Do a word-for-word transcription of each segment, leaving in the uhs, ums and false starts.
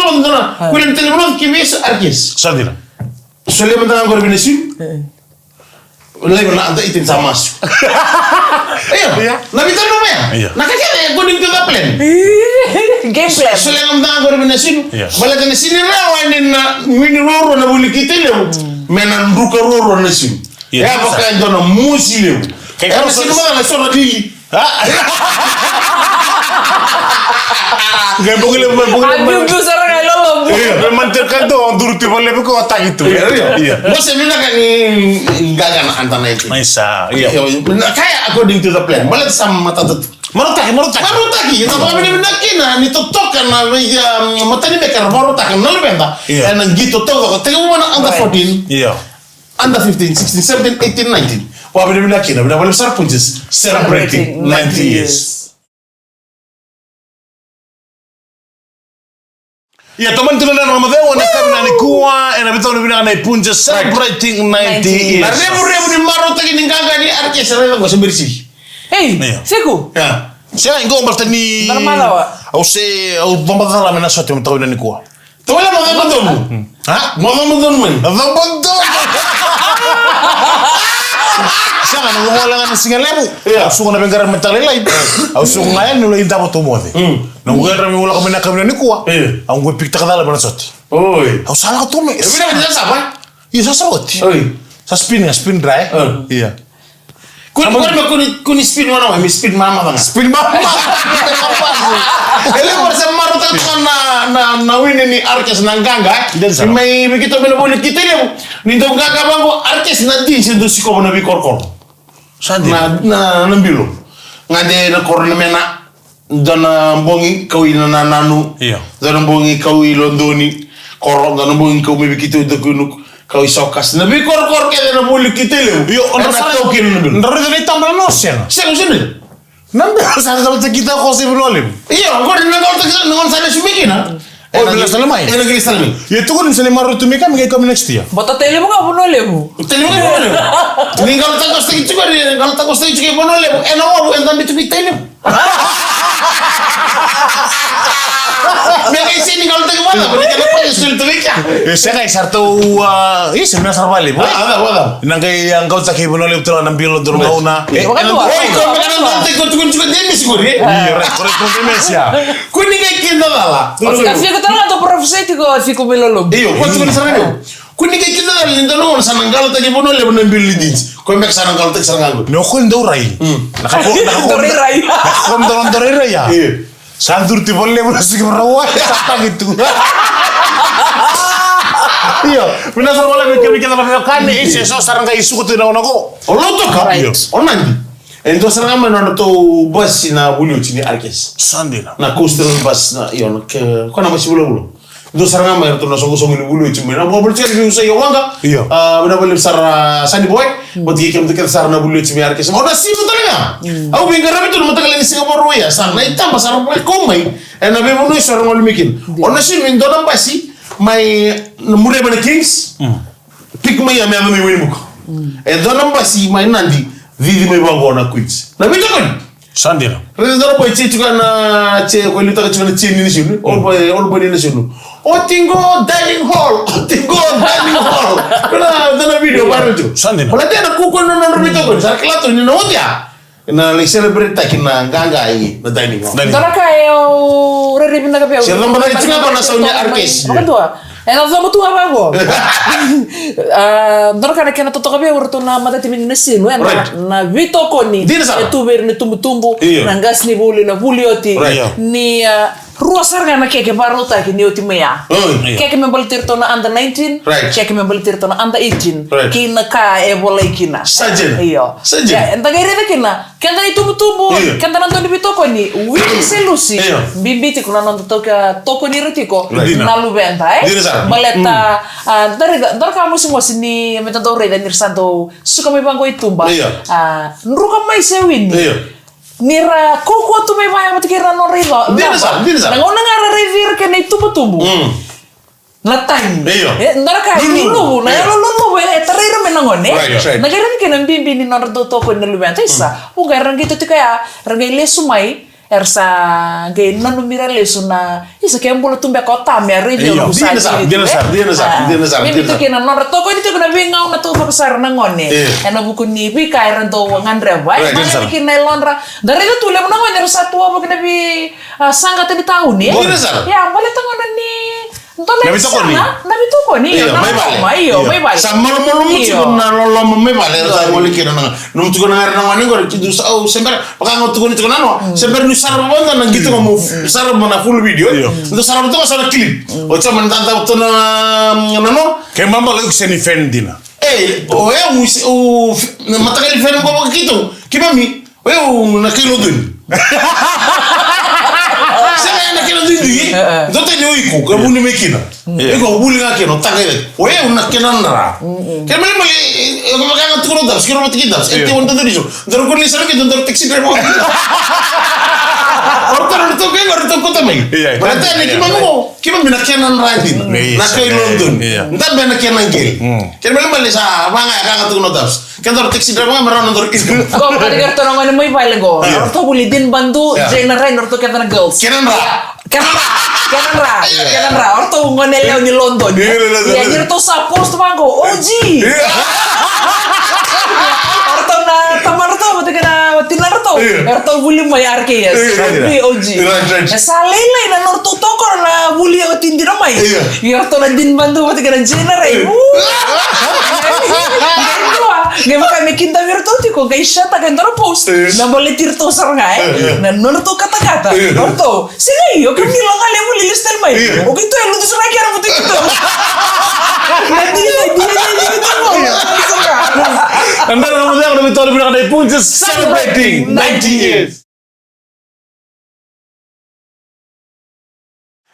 Solo mada na. Kuila ni tele mada ki vei sa arkes. Sa dina. Solia mada ga qori vei na siu. Lai vei na under eighteen sa masu. Io. Ia. Na vita no mea. Ia. Na ka kece according to the plan. Game plan. Solia mada ga qori vei na siu. Ia. Baleta na sini rawa ni na wini roro na vuli ki tele. Me na druka roro na siu. Ia, e a vaka e dua na mosi levu. Ke e a ka na sini mada na sora dili. Qai bogi levu, mai bogi levu. A biubiu sara ga e lolobu. Io, me mani teka dua, o duru tu valevu ko ataki tu. Io, io. Io. Mo se vinaka ni qaqa na under nineteen. Mai sa, io. Io, na kaya according to the plan. Baleta sa matata tu. Marautaki, marautaki. Marautaki, na vakavinavinaka kina ni totoka na, um, matani meka era marautaka na luveda. Io. Ena qito toka, teka uma na under fourteen. Io. Under fifteen, sixteen, seventeen, eighteen, nineteen. Vakavinavinaka kina, vinaka vakalevu sara Punjas. Celebrating ninety years. Ia, tomani tu na Ramaceu, na yakavi nikua, ena veitau na vinaka na iPunja celebrating ninety years. Na revurevu ni marautaki ni qaqa ni Arikes, raica qo se beri si. Ei, Siku. Ia. Sega, qo baleta ni au se, au vabacala me na sote me tau ina nikua. Tau ina mo vabacala. Ha? Mo vabacala mai. Vabacala. Sega, na qo wale ga na siga levu. Ia. Au suka na veiqaravi me tau lailai. Au suka ga yani, au lai davo tu moce. Na qo era me ulaka mai na yakavi nikua. Ia. Au qo pikitaka cala me na sote. Oi. Au sa lako tu mai. E vira ni sa sapa? Ia, sa sa oti. Oi. Sa spin, spin dry. Ia. Kuni, kuni, kuni, kuni spin wana wa, mi spin mama ga. Spin mama. Ele mara se marautaka na, na, na wini ni Arikes na qaqa. Ni mai vei keitou mai na vuli ki Tailevu. Ni dau qaqa vaqo Arikes na dini se dau sikova na veikorokoro. Sa dina. Na, na, na bilo. Gade na koro na mena. Dua na bogi kau i Nananu. Io. Dua na bogi kau i Lodoni. Koro, dua na bogi kau mai vei keitou Dakuinuku. Kau i Sokas. Na veikorokoro kece na vuli ki Tailevu. Io, o na sa kau kina na bilo. Drau raica na itaba na noa sega. Sega, sega. Na bilo sa galataki ta ko se Vanua Levu. Io, qori na galataki ta, na gauna sa lesu mai kina. O, bila sala mai. Ena kila sala mai. Ia tukuni sa le marau tu mai ka me qai kau mai next year. Bota Tailevu ga Vanua Levu. Tailevu ga Vanua Levu. Ni galataki ko sa tiko, ni galataki ko sa tiko Vanua Levu. Ena wavu, ena dabe tu mai Tailevu. Me qai sega ni galataki vata, me qai na pai soli tu vei kea. E sega, e sa ratou, a, e se mena sara vale, boy. A, a, a. Na qai, a, galataki Vanua Levu tale ga na bilo dua na gauna. E, oi, ko me qai na galataki ko tukuni tiko Denis qori. Io, right, correct, correct, Denis, ya. Ko ni qai kidacala. O Fika, Fika tale ga tou parofisai tiko o Fika mai lolobu. Io, ko tukuni sara ga. Ko ni qai kidacala ni dua na gauna sa na galataki Vanua Levu na bilo ni jeans. Ko beka sa na galataki sara ga qo. Me o ko ni dau rai. Mm. Na ka ko, na ka ko. Dau rai rai. Na ka ko dau, dau rai rai ya. Io. Sa duri tu Vanua Levu na siki marawa. Sa tagi tu. Io. Mina sa wala me kemi keda na kane, e se so sara ga i suka tu na gauna qo. O Lautoka. Right. Io. O Nadi. E dua sara ga mai na nodratou basi na vuli oti ni Arikes. Sa dina. Na coastal bus na, io, na ke, ko na basi vulavula. Dua sara ga mai na nodratou na soqosoqo ni vuli oti mai. Na vuli oti ni sa i Waqa. Io. A, vinaka vakalevu sara Sunny Boy. Mm. Vata kei kemudou kece sara na vuli oti mai Arikes. O na sinu tale ga. Mm. Au veiqaravi tu na mataqali ni siga Vakarauwai ya. Sa na itaba sara mai kau mai. Ena veivanua eso era gole mai kina. Io. O na sinu e dua na basi mai na Murevi na Kings. Mm. Pik mai ya me yaco mai Wainibuka. Mm. E dua na basi mai Nadi, cici mai vaqo na Queens. Na veitokoni. Sa dina. Raica dua na boy, tiko na, tiko, ko liutaka tiko na tiko ni na sinu. Mm. Old boy, old boy ni na sinu. Oti qo dining hall, oti qo dining hall. Ko na dua na video viral tu. Sa dina. Baleta na kuku na nodra veitokoni. Sa kila tu ni na oti ya. Na lai celebrate taki na qaqa i na dining hall. Dining. Dua na ka e au rairai vinaka vei au. Se cava na tiko na sau ni Arikes. Vakadua. E na cava tu a vaqo. A, dua na ka na kena totoka vei au ratou na matatimi ni na sinu, e na, right, na veitokoni. Dina sara. E tu vei ira na itubutubu, io, na qasenivuli, na vuli oti. Right. Io. Ni, a, rua sara ga na keke vakarautaki ni oti mai ya. Oi. Io. Keke me baleti iratou na under nineteen, right, keke me baleti iratou na under eighteen. Right. Kei na ka e volai kina. Sa dina. Io. Sa dina. Ia, eda qai raica kina, keda na itubutubu, io, keda na dau ni veitokoni, wini se lusi. Io. Bibi tiko na noda tokoni ira tiko, right, dina, na luveda, e? Dina sara. Baleta, mm, a, da raica, da raica mosimosi ni me da dau raica ni ra sa dau suka mai vaqo i tuba. Io. A, druka mai se wini. Io. Ni ra kaukauwa tu mai vaya vata kei ira na nodra icava. Dina sara, dina sara. Na gauna ga ra raici ira kei na itubutubu. Mm. Na tagi. Io. E, dua na ka, luluvu, luluvu, na, io, yalo luluvu, e, e tarai ira mai na gone. Right, right. Na qai raici kina bibi ni nodra dau tokoni na luveda. Isa, mm, o qai ra qai tu tiko ya, ra qai lesu mai, era sa qai nanumi ira lesu na, isa, ke bula tu beka o tama, e raici, io, ira sa, dina sara, dina sara, dina sara, dina sara. Bibi tu kina na nodra tokoni tiko na veigauna taucoko sara na gone. Io. Ena vuku ni veika era dau gadreva, e. Right, dina sara. Kina na yalodra, da raica tu levu na gone era sa tu wavoki na vei, a, saqata ni tauni, e. Dina sara. Ia, baleta gauna ni Dua na veitokoni. Na veitokoni, io, na veitokoni, io, mai vale. Io, mai vale. Sa malumalumu tiko na loloma mai vale, era sa gole kina na, na nomu tukuna ga na gone qori, tu sa, au, se bera, vaka ga au tukuna tiko na noa, se bera ni sarava mada na qito ga mo sarava na full video, io, dou sarava toka sa na clip. O tiko mada dau tu na, na noa. Ke mama lai kuseni fan dina. E, o yau, o, na mataqali fan qo vaka keitou, keimami, o yau na kai Lodoni. Sega, na kai Lodoni. E, e. Dua tani o iko, ka vuni mai kina. E. Iko, vuli ga kina, o takai cake. O yau na kena dra. Mm, mm. Kena ibalebale, e, e, vaka ga tukuna o Dubs, kei Robert kei Dubs. E, io. Te wani tadori so. Daru kua ni sara keitou, daru taxi driver. O ratou, o ratou kei, o ratou kauta mai. Io, io. Baleta ni keimami qo, keimami na kena dra dina. Io, na kai London. Io. Dabe na kena qele. Mm. Kena ibalebale sa vaka ya ka ga tukuna o Tabs. Keda ratou taxi driver ga me rawa na nodatou income. Qo, vaka ni ratou na gone mai vale qo. Io. Ratou vuli Dean Bandu, io, Jane Rai, ratou kece na girls. Kena dra. Kena dra. Kena dra. Kena dra. Ratou gone lewe ni London. Io, io, io, io. Ia, ni ratou sa post vaqo, O G. Io. Ratou na tama ratou, vata kei na tina ratou. Io. Ratou vuli mai R K S. Io. Vuli O G. Right, right. E sa lailai na nodratou tokoro na vuli oti dina mai. Io. Ia ratou na Dean Bandu vata kei na Jane Rai. Io. Uu. Qai dua, qai vaka me kidaviratou tiko, qai share-taka e dua na post. Io. Me baleti iratou sara ga, e. Io. Na nodratou katakata. Io. Ratou, sega, io, kemuni loga levu ni list tale mai. Io. O keitou e lutu sara ga kei ira vata kei keitou. Na dina, dina, dina, dina, dina. Io. Eda na mudea na vitori vinaka na Punjas celebrating ninety years.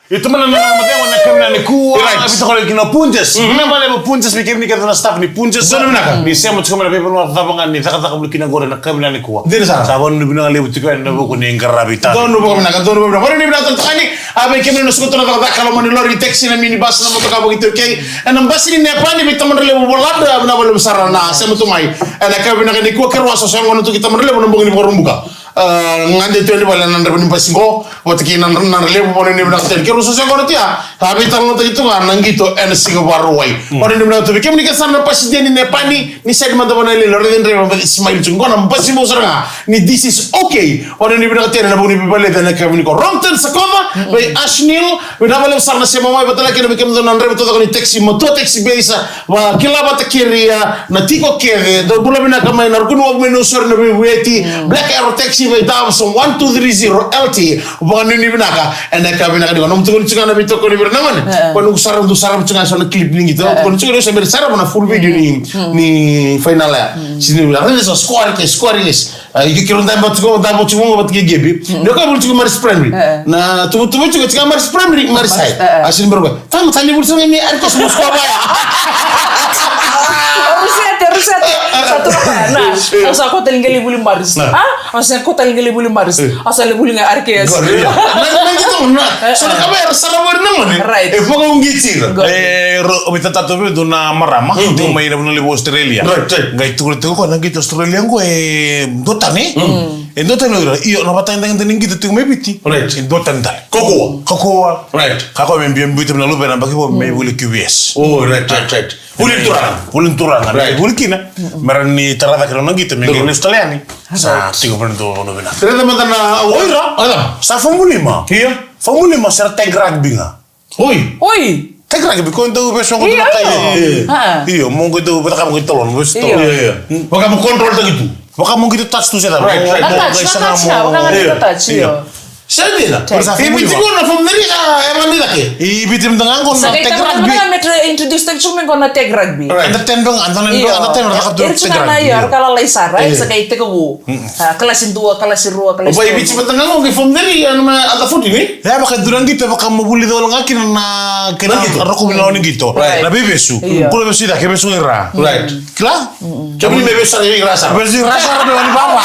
Io, tomana na noda macegu ena yakavi nikua. Right. Vica kole kina o Punjas. Mhm. Vinaka vakalevu Punjas, vei kemuni kece na staff ni Punjas. Donu vinaka. Ni sema tiko mai na veivanua cava ga ni cakacaka voli kina qori ena yakavi nikua. Dina sara. Sa vanuinui vinaka levu tiko yani ena vuku ni qaravi tale. Donu vakavinaka, donu vakavinaka. Vanuinui vinaka tale tiko yani. A, vei kemuni na suka tu na cakacaka, loma ni lori, taxi, na minibus, na motoka vakaitaukei. Ena basi ni Nepani, vei Tamada Levu Volada, vinaka vakalevu sara na sema tu mai. Ena yakavi vinaka nikua, keirau a soso yaqona tu kei Tamada Levu na bogi ni Vakaraubuka. A, gade tu yani vale na draiva ni basi qo, vata kei na, na, na levu, vanuinui vinaka tu yani. Keirau soso yaqona tu ya, a veitalanoataki tu ga na qito ena siga Vakarauwai. Mm. Vanuinui vinaka tu vei kemuni kece sara na pasidia ni Nepani, ni side mada Vanua-i-Lelevu, raica draiva vata Ismail tu qo, na basi vou sara ga ni This is okay. Vanuinui vinaka tu yani ena vuku ni veivaleti ena yakavi nikua. Wrong turn Sakova, mm, vei Ashnil, vinaka vakalevu sara na sema mai, vata kei na vei kemudou na draiva taucoko ni taxi, matua taxi base, Vakila vata kei ira na tiko kece, dou bula vinaka mai na Rukuniwavu mai Nausori na veivueti, mm, Black Arrow Taxi vei Dawson one two three zero L T, vakanuinui vinaka, ena yakavi vinaka nikua. Nomu tukuni tiko ga na veitokoni vei ira na gone, eh, eh, ko noqu sara, dou sarava tiko ga eso na clip ni qito, eh, eh, tukuni tiko ga ni o sa bera sarava na full video ni, mm, ni final ya. Mm. Sini vila, raica eso, square case, square case. A, iko kiro dai bau tiko, dai bau tiko vata kei Gebi. Mm. Ni o ka vuli tiko Maris Primary. Eh, eh. Na tuvutuvu tiko, tiko Maris Primary, Maris High. Eh, eh. A, sini bau. Tama tani vuli sara ni Arikes mo skoa vaya. Rusete, rusete. Sa tu vaya. Na, au sa kota ligeli vuli Maris. Na. A? Au sa kota ligeli vuli Maris. Eh. Au sa le vuli ga Arikes. Good, yeah. Na, na, na, na. So na ka vaya era sara vori na mone. Right. E vaka ungi tira. Good. E, ro, o vita tato vei dua na marama. Mm, mm. Tu mai na vanua levu Australia. Right, right. Qai tukuna tiko na qito Australia qo e dua tani. Mm. E dua tani o ira, io, na vatagedegede ni qito tiko mai Viti. Right. E dua tani tale. Kaukauwa. Kaukauwa. Right. Kaukauwa me biu, biuta mai na luvena yabaki vou me vuli Q V S. Oh, right, right, right. Vuli turaga. Vuli turaga. Right. Vuli kina. Mm. Me rawa ni tara cake na nona qito me qai lesu tale yani. Sa tiko vei na dua na vanua vinaka. Raica mada na o ira. O ira. Sa Fomulima. Io. Fomulima sa ra tag rugby ga. Oi. Oi. Tag rugby, ko dau vesu qo. Io, io. Io. Ah. Io, mo qo dau vaka mo qo tolon, vesu tolon. Io. Io, io. Vaka mo control taki tu. Vaka mo qito touch tu se da. Right, right. Na touch, na touch, vaka mo qito touch, io. Sa dina. Sa Viti qo na form three, a, e mani cake. I Viti mada ga qo na tag rugby. Sa mani cake, mani cake, mani introduce taki tu me qo na tag rugby. Right. Under ten beka, under ten beka, under ten beka. Io, era tu ga na, io, era ka lalai sara, sa qai tekivu. Mm. A, kalasi dua, kalasi rua, kalasi tolu. O bai Viti vata ga qo, qai form three, ena under fourteen, e? Ia, vaka dua na qito, vaka mo vulica wale ga kina na, kena rokovi na lawa ni qito. Right. Na veivesu. Io. Kua ni vesu i cake, vesu ga i ra. Right. Kila? Mm-mm. Kemuni me vesu sara i ra sara. Vesu i ra sara, me wani vava.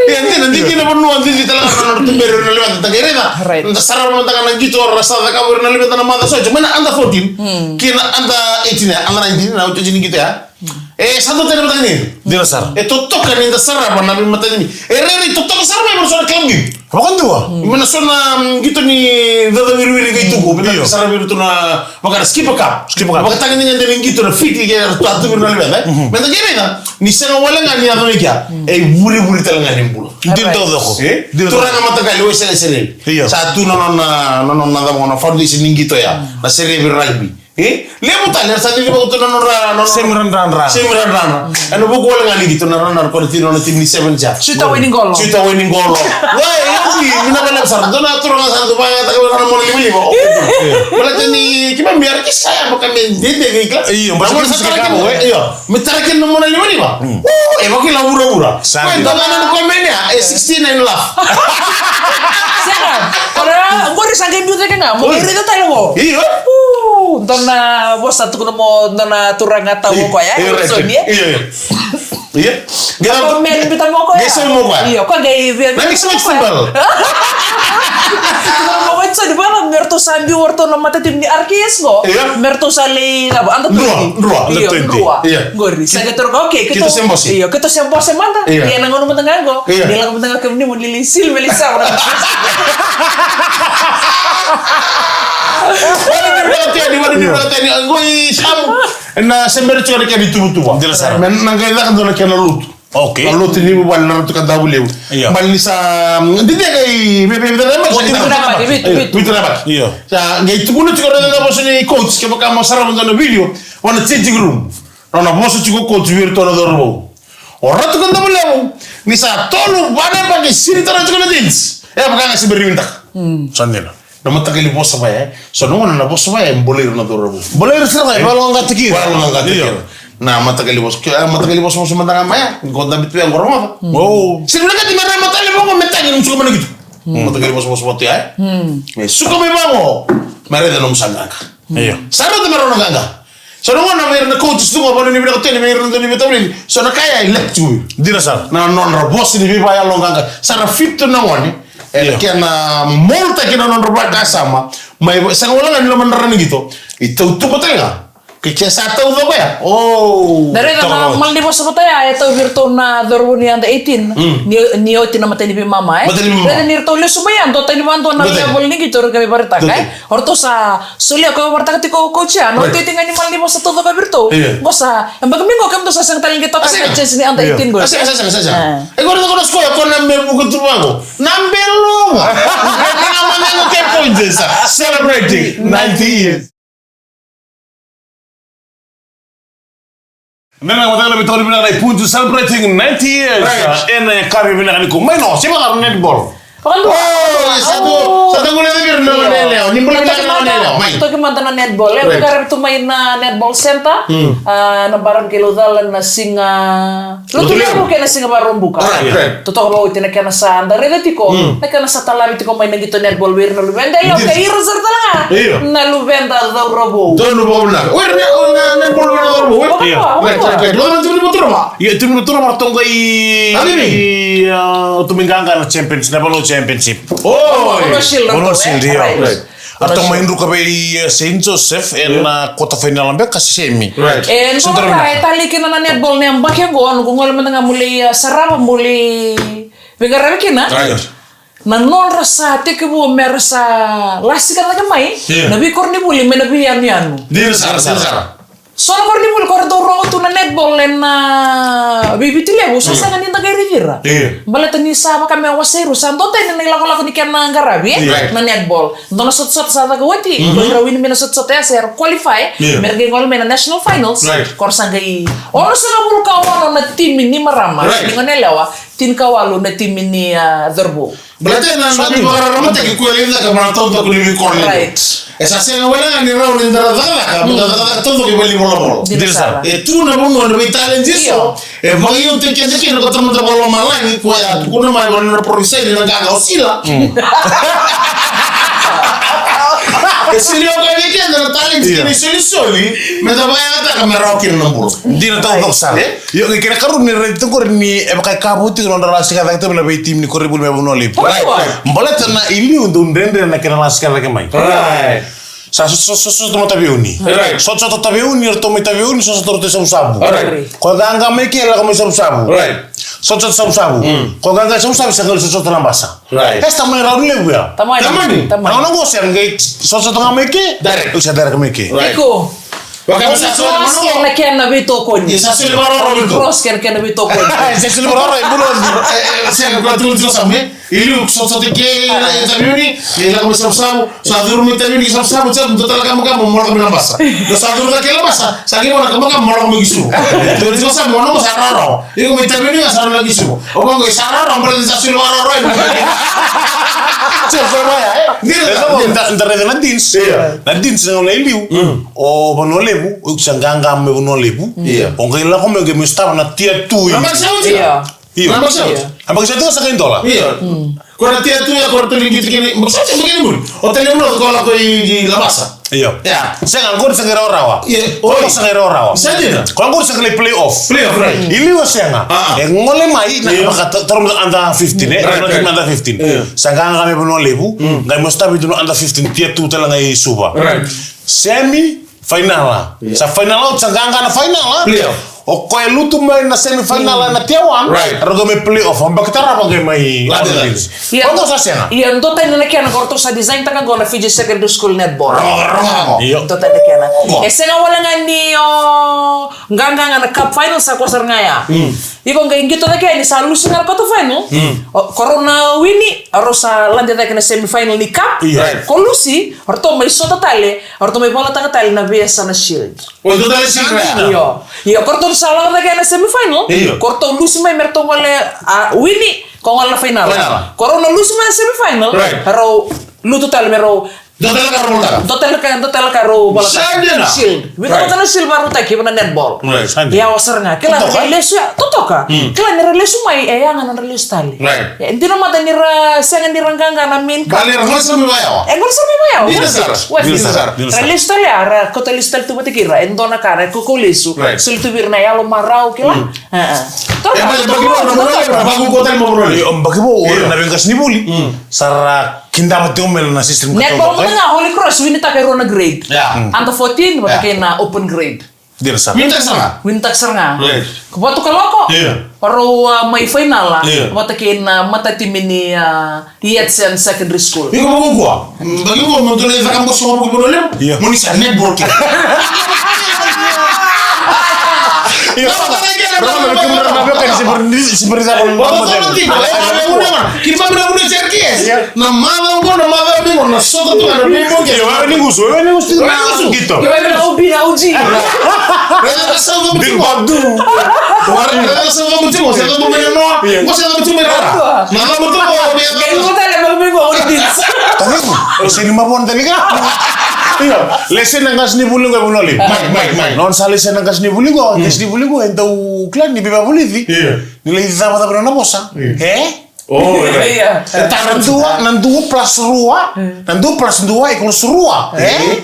Ia, dina, dina, dina, vanua, dina, dina, tale ga na noda tuberi, na lewena, da qai raica. Right. Da sarava mada ga na qito, ra sa cakava ira na lewena na macawa so, mai na under fourteen, mm, kei na under eighteen, under nineteen, na iotioti ni qito ya. E, sa dua tani na mataqali. Dina sara. E totoka ni da sarava na veimataqali. E rairai totoka sara mai vei ira so na club game. Vakadua. Mai na so na, mm, qito ni caucau wiriwiri qai tuku. Io. Vei ira sara vei iratou na vaka na Skipper Cup. Skipper Cup. Vakatagedegede ni qito na Fiji, ke ratou a tuku vei ira na lewena, e. Mhm. Meda qai raica ni sega wale ga ni yaco mai kea. Mm. E ivurevure tale ga ni bula. Dina taucoko. E? Dina taucoko. Turaga mataqali, o Seleseleli. Io. Sa tu na nona, na nona, na cava, na foundation ni qito ya. Mm. Na Serevi Rugby. E? Levu tale, era sa cicivaka tu na nodra, na nodra semi radradra. Semi radradra. Ena vuku wale ga ni qito na radradra, ko na timi, na timi ni sevens ya. Suita Wainiqolo. Suita Wainiqolo. Wai, e ui, vinaka vakalevu sara. Dua na turaga sara tu, vakayagataka vei ira na mona livaliva. Baleta ni keimami era kisi kaya, vaka me dede vei kila. Io, baleta ni sa tara kina, io. Me tara kina na mona livaliva. Mm. O, e vakila vuravura. Sa. Wai, dua na nona komeni ya, e sixteen and love. Sega. Ora, qori sa qai biu cake ga, mo qai raica tale qo. Io. U, dua na vosa tukuna mo dua na turaga tau o koya, e, right. Soni, e? Io, io. Ia. Qai men bita mo koya. Qai sami mo koya. Io, koya qai via. Na mix vegetable. Mo koya so ni bala me ratou sa biu o ratou na mata timi ni R K S qo. Ia. Me ratou sa lai na anda Drua, twenty. Drua. Io, Under twenty. Drua. Ia. Qori. Sa qai toro ka, okay, keitou se bose. Io, keitou se bose mada. Ia. Ia na gauna mada ga qo. Ia. Ia na gauna mada ga kemuni mo lili sil me lili sa. Wani ni vela teni, wani ni vela teni. Qo i Samu. Na se bera tiko na kena ituvatuva. Dina sara. Me na qai caka dua na kena lotu. Okay. Na lotu ni vale na Ratu Kadavulevu. Io. Bale ni sa, mm, dede qai, me, me, me, me, Vitu na yabaki, vitu, vitu. Vitu na yabaki. Io. Sa qai tukuna tiko na, na vosa ni coach, kevaka mo sarava dua na video, o na changing room. Nona vosa tiko o coach vei iratou na cauravou. O Ratu Kadavulevu, ni sa tolu va na yabaki, sini tara tiko na jeans. E vaka ga se bera ni vinaka. Sa dina. Na mataqali vosa vaya, e. So na gauna na vosa vaya, e bolei ira na cauravou. Bolei ira sara ga, e valoqaqataki ira. Valoqaqataki ira. Io. Na mataqali vosa, ke, a, mataqali vosa, vosa mada ga mai ya, ni ko dabe tu ya qo rogoca. O. Sega ni vinakati me rai matale vaqo me tagi, nomu suka mai na qito. Mataqali vosa, vosa vaya tu ya, e. Me suka mai vaqo, me raica nomu sa qaqa. Io. Sa rauta me rau na qaqa. So na gauna vei ira na coaches tu ga, vanua ni vinaka tu yani vei ira na dau ni veitavaleni. So na ka ya e lep tu. Dina sara. Na nodra vosa ni veivakayaloqaqa. Sa ra fit tu na gone. E na kena molitaki na nodra vakasama. Mai sega wale ga ni loma na rara ni qito. I tautuba tale ga. Ke, ke sa taucoko ya. O. Da raica na malanivosa vata ya e tauvi iratou na cauravou ni under eighteen. Ni, ni oti na matai ni veimama, e. Matai ni veimama. Raica ni ratou lesu mai ya, dua tani vadua na level ni qito era qai vakaraitaka, e. O ratou sa solia, ko vakaraitaka tiko o coach ya, na oti ga ni malanivosa taucoko vei iratou. Qo sa, e baki mai qo kemudou sa sega tale ni qai toka na jersey ni under eighteen qo. A sega, sega, sega, sega. E qori qo na sikoya, ko na me vuka tu vaqo. Na beloga. Na managa ke points, e sa celebrating ninety years. Vinaka, vinaka, vinaka, vinaka, vinaka, Punju celebrating ninety years. Right. Ena yakavi vinaka nikua. Mai no, se vakaro netball. Vakadua. Oh, sa tu, sa tu gole vei ira na gone yalewa. Ni bula vinaka na gone yalewa. Mai. Toki mada na netball. E, right. Qaravi tu mai na netball center. Mm. A, na baravi kei Laucala na siga Lotulevu kei na siga Vakaraubuka. Right, right. Totoka vakaoti na kena sa da raica tiko, na kena sa talavi tiko mai na qito netball vei ira na luveda yalewa kei ira sara tale ga na luveda cauravou. Donu vakavinaka. Oi, na, na, na netball vei ira na cauravou, e? Right, right, right. Loma na timi ni Vaturama. Ia, timi ni Vaturama ratou qai, a, ratou mai qaqa na championship, na Vanua Championship. Oi. Vanua Shield, Vanua Shield, ia. Right. Ratou mai druka vei, e, Saint Joseph ena quarter final beka se semi. Right. E, dua na ka e talei kina na netball na yabaki qo, noqu gole mada ga meu lai, e, sarava, meu lai veiqaravi kina. Right. Na nodra sa tekivu me ra sa lasika cake mai na veikoronivuli mai na veiyanuyanu. Dina sara, dina sara. So na koronivuli ko ra dau rogo tu na netball ena, a, vei Viti Levu, sa sega ni da qai raici ira. Io. Baleta ni sa vaka me wasei rau, sa dua tani na ilakolako ni kena qaravi, e? Right. Na netball. Dua na sotasota sa caka oti, ko ira wini mai na sotasota ya, se ra qualify, me ra qai gole mai na national finals. Right. Ko ra sa qai onosagavulu ka ono na timi ni marama, ni gone yalewa, tinikawalu na timi ni, a, cauravou. Baleta na, na veivakararamataki koya e lai caka mai na taudaku ni veikoro. Right. E sa sega wale ga ni rawa ni da ra cakacaka, me da cakacaka taucoko i valenivolavola. Dina sara. E tu na vanua na veitalenti eso. E vakaiyautaki keda kina ko tamata vakalomalagi, koya a tukuna mai vua na nona provisai ni na qaqa o Sila. E sili o koya vei keda na talenti kei na isolisoli, me da vakayagataka me rawa kina na bula. Dina taucoko sara. E? Io, qai kena karua ni raici tu qori ni e vaka e ka vou tiko na nodra lasika cake tu mai na veitimi ni koronivuli mai Vanua Levu. Right. Baleta na i liu dau dredre na kena lasika cake mai. Right. Sa so, so, so, so, so, Taveuni. Right. So, so, so, Taveuni, ratou mai Taveuni, so, so, so, ratou i Savusavu. Right. Ko qaqa mai ke, lako mai Savusavu. Right. So, so, Savusavu. Mm. Ko qaqa i Savusavu, sa qai so, so, so, na basa. Right. Esta mai rau levu ya. Tamani. Tamani. Tamani. Au na qo se qai so, so, so, ga mai ke. Direct. Au sa direct mai ke. Right. Iko. Vaka sa soli, Cross kei na kena veitokoni. Ia, sa soli vakarau, vakarau. Cross kei na kena veitokoni. Sa soli vakarau, e bula. E, e, sa na kua tu, tu sa me. Iliu, so, so, te ke, e, Taveuni, e, lako mai Savusavu, sa curu mai Taveuni, Savusavu, sa, dua tale na kamakama, mo lako mai Labasa. Dua sa curu cake Labasa, sa qai mai na kamakama, mo lako mai Kisumu. Dua ni so sa, mo na mo sa raro. Iko mai Taveuni, sa raro mai Kisumu. O koya qo sa raro, baleta ni sa soli vakarau. Sa soli vakarau, e. Ni da, da, da raica na Deans. Ia. Na Deans na gauna i liu. Mm. O Vanua Levu, o iko sa qaqa mai Vanua Levu. Ia. O qai lako mai, o qai mai sotava na tier two. Na Yabaki Sauti. Ia. Io. Na Yabaki Sauti. Ia. Yabaki Sauti sa qai dola. Ia. Mm. Ko na tia tu ya, ko na tali ki tikini. Mo sa tali ki muri. O tali mo ko la ko i, i Labasa. Io. Ya. Sega, qori sa qai rawarawa. Io. Qori sa qai rawarawa. Sa dina. Ko qori sa qai playoff. Playoff, right. I liu sega. Ah, ah. E gole mai na, io, vaka ta-, taura under fifteen, e? Right, right. Under fifteen. Io. Sa qaqa me Vanua Levu. Mm. Qai mo stavi tu na under fifteen, tia tu tale ga i Suva. Right. Semi, fainala. Io. Sa fainala, sa qaqa na fainala. Playoff. O koya e lutu mai na semifinal, mm, na tier one. Right. Rau qai mai playoff, a baki tarava qai mai. Lade, lade. Ia. Qo sa sega. Ia, dua tani na kena qo ratou sa design taka qo na Fiji Secondary School Netball. Ro, ro, ro. Io. Dua tani na kena. Qo. E sega wale ga ni o qaqa ga na cup final sa ko sara ga ya. Mm. Iko qai qito cake ni sa lusi ga na quarter final. Mm. O, ko rau na wini, rau sa lade cake na semifinal ni cup. Io. Right. Ko lusi, ratou mai sota tale, ratou mai valataka tale na veiyasana shield. O, ito tale sika. Io. Io, ko ratou sa lako cake na semifinal. Io. Ko ratou lusi mai me ratou gole, a, wini, ko gole na final. Final. Ko rau na lusi mai na semifinal. Right. Rau lutu tale me rau. Dua tale ka rau volitaka. Dua tale ka, dua tale ka rau volitaka. Sa dina. Shield. Right. Vita vata na shield vakarautaki vata na netball. Right. Sa dina. Ia, o sara ga. Kila ni ra lesu ya. Totoka. Hmm. Kila ni ra lesu mai, e yaga na nodra lesu tale. Right. E dina mada ni ra sega ni ra qaqa na main cup. Baleta ra gole sara mai vakayawa. E gole sara mai vakayawa. Dina sara. Dina sara. Dina sara. Ra lesu tale ya, ra kauta lesu tale tu vata kei ira. E dua na ka, ra kaukaua lesu. Right. Soli tu vei ira na yalo marau, kila. Mm. A, a. E, baleta baki vou, na marau, na baki vou tale marau. Io, baki vou, io, na veiqasenivuli. Mm. Sa ra kidava tiko mai na system. Netball mada ga, Holy Cross, winitaka e rua na grade. Yeah. Mm. Under fourteen, vata kei na open grade. Dina sara. Winitaka sara ga. Winitaka sara ga. Right. Ko Vatukaloko. Io. Rau, a, mai fainala. Io. Vata kei na matatimi ni, a, Yatsen Secondary School. Iko mo kua. Baki mo mo tole saka mo so mo mo le. Io. Mo ni sa netball ke. Io. Rau na kemura na beka ni sipari, sipari sa ko mo. Kiri mami na mune serkes. Io. Na mama ngo, na mama ngo, na sota tu na mimi ngo. Io, wewe ni gusu, wewe ni gusu. Wewe ni gusu. Kito. Wewe na ubi na uji. Wewe na sota tu. Big Badu. Wewe na sota tu, sota tu mene no. Io. Ngo sota tu mene no. Na mama tu ngo. Ngai ngo tale mami ngo, ngo ni dins. Tahu, sini mabon tadi kan. Io. Lese na qasenivuli qo e Vanua Levu. Mai, mai, mai. Non sa lese na qasenivuli qo, qasenivuli qo, eda u kila ni biba vulici. Io. Ni lai cava cava na vosa. Io. E? Oh, io. E tara na dua, na dua plus rua, na dua plus dua equals rua. E?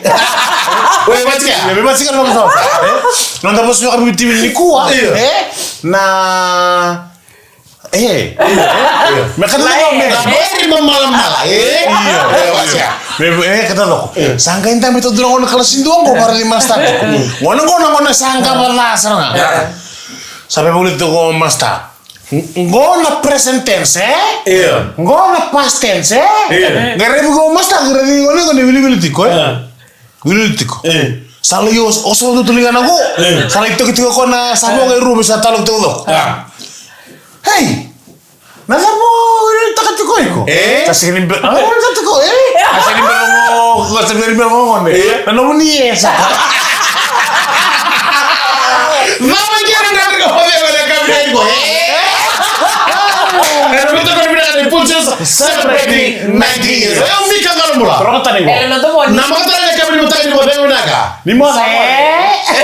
Oi, vacika. E, vacika na vosa. E? Noda vosa vakaViti nikua. Io. E? Na E. Me kata loko me. Na bori mamalamala. E. Io. E, vacika. Me, e, kata loko. Sa qai dabe tu dua na gone kalasi dua qo, vara ni master. Gone qo na gone sa qava la sara ga. Sa veivulici tu qo master. Qo na present tense, e? Io. Qo na past tense, e? Io. Qai raici qo master, qai raici qo ni qo ni wiliwili tiko, e? Io. Wiliwili tiko. E. Sa lai os-, oso tu tu liga na qo. E. Sa lai toki tiko ko na sa vo qai rua me sa talo tiko qo. A. Hei! Na cava o wiliwilitaka tiko iko? E? Sa sega ni be-, a, wiliwilitaka tiko, e? Sa sega ni bera mo, sa sega ni bera mo gone. E? Na nomuni e sa. Cava kena na rika o veva na kabineti ko, e? Era mita kabineti ni Princess celebrating ninety years. E, o Mika Qalobula. Toroka tani qo. E, na tomoni. Na mata le kabineti mata ni mo veva na ka. Ni mo sa. E.